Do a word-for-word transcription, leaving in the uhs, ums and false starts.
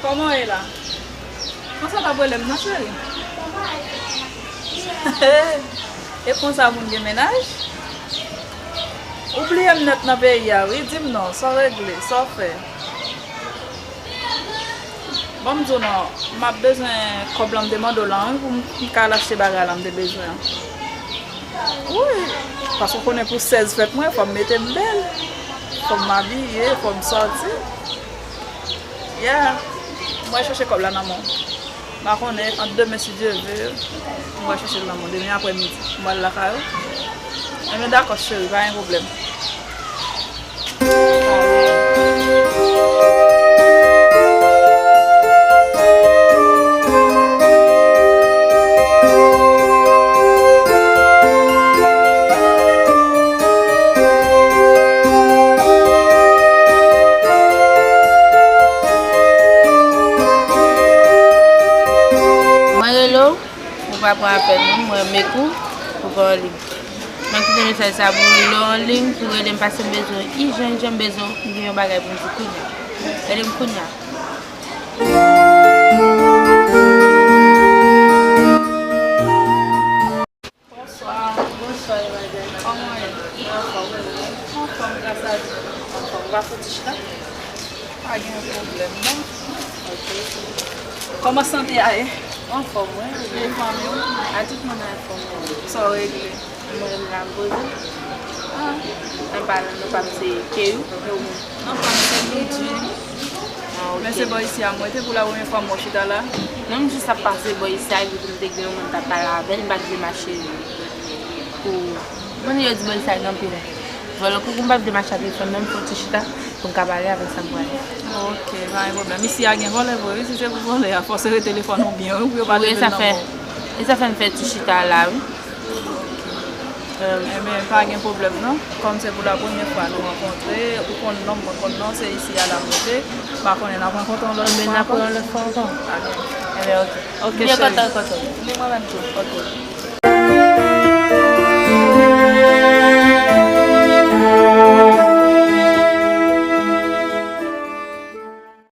Kòman w ye la? Konsa w t ap rele m nan, cheri? E konsa moun gen mennaj? Ou bliye m nèt nan peyi a, wi. Di m non, sa w regle, sa w fè? Bon, m di w non, m ap bezwen kòb lan m te mande w lan, wi, pou m, m ka al achte bagay lan m te bezwen an. Wi, paske w konnen pou sèz fèt mwen, fò m mete m bèl, fò m abiye, fò m sòti. Yeah, mwen chèche kòb la nan men w. M pa konnen, ant demen, si Dye ve, mwen chèche l nan men w. Demen aprè midi, mwen al lakay ou. Ebyen, dakò, cheri, pa gen pwoblèm. Mwen rele w, ou pa pran apèl mwen, mwen renmen kou, ou pa anliy. Mwen kite mesaj sa pou ou, lè w anliy, pou rele m, paske m bezwen w ijan, ijan, m bezwen w, m gen yon bagay pou m di kounye a. Rele m kounye a. Bonswa. Bonswa, madanm. Kòman w ye? Mwen anfòm, wi. Anfòm, gras a Dye. Anfòm. Ou pa fouti chita? Pa gen pwoblèm, non. Ok. Kòman sante a ye? Anfòm, wi. E fanmi w? A, tout moun anfòm, wi. Sa w regle? Mwen menm la, m poze. Ah. Anpalan, non pa m se Keyou. Anfòm, se Loudjin. Ah, ok. Men se bò isi a mwen te pou la premye fwa m wè w chita la. Non, m jis ap pase bò isi a, epi m te gen yon moun t ap pale avè l, m pa t vle mache pou, moun yo di bò isi a gen anpil vòlè. Koukou, m pa vle mache ak telefòn nan, m fè yon ti chita pou m ka pale avèk sa m prale. Ok, pa gen pwoblèm. Isi a gen vòlè vre, wi, si se pou vòlè a, fò sere telefòn ou byen, wi, pou yo pa leve l nan men w. Wi, e sa fè, e sa fè m fè ti chita la, wi. Ebyen, pa gen pwoblèm non. Kòm se pou la premye fwa nou rankontre, ou konn non m, mwen konn non w, se isi a la m rete. M pa konnen n ap rankontre yon lòt fwa ankò. Ebyen, n ap wè yon lòt fwa ankò. Pa gen. Ebyen, ok. Ok, cheri. Byen kontan rankontre w. Ni mwen menm tou. Ok.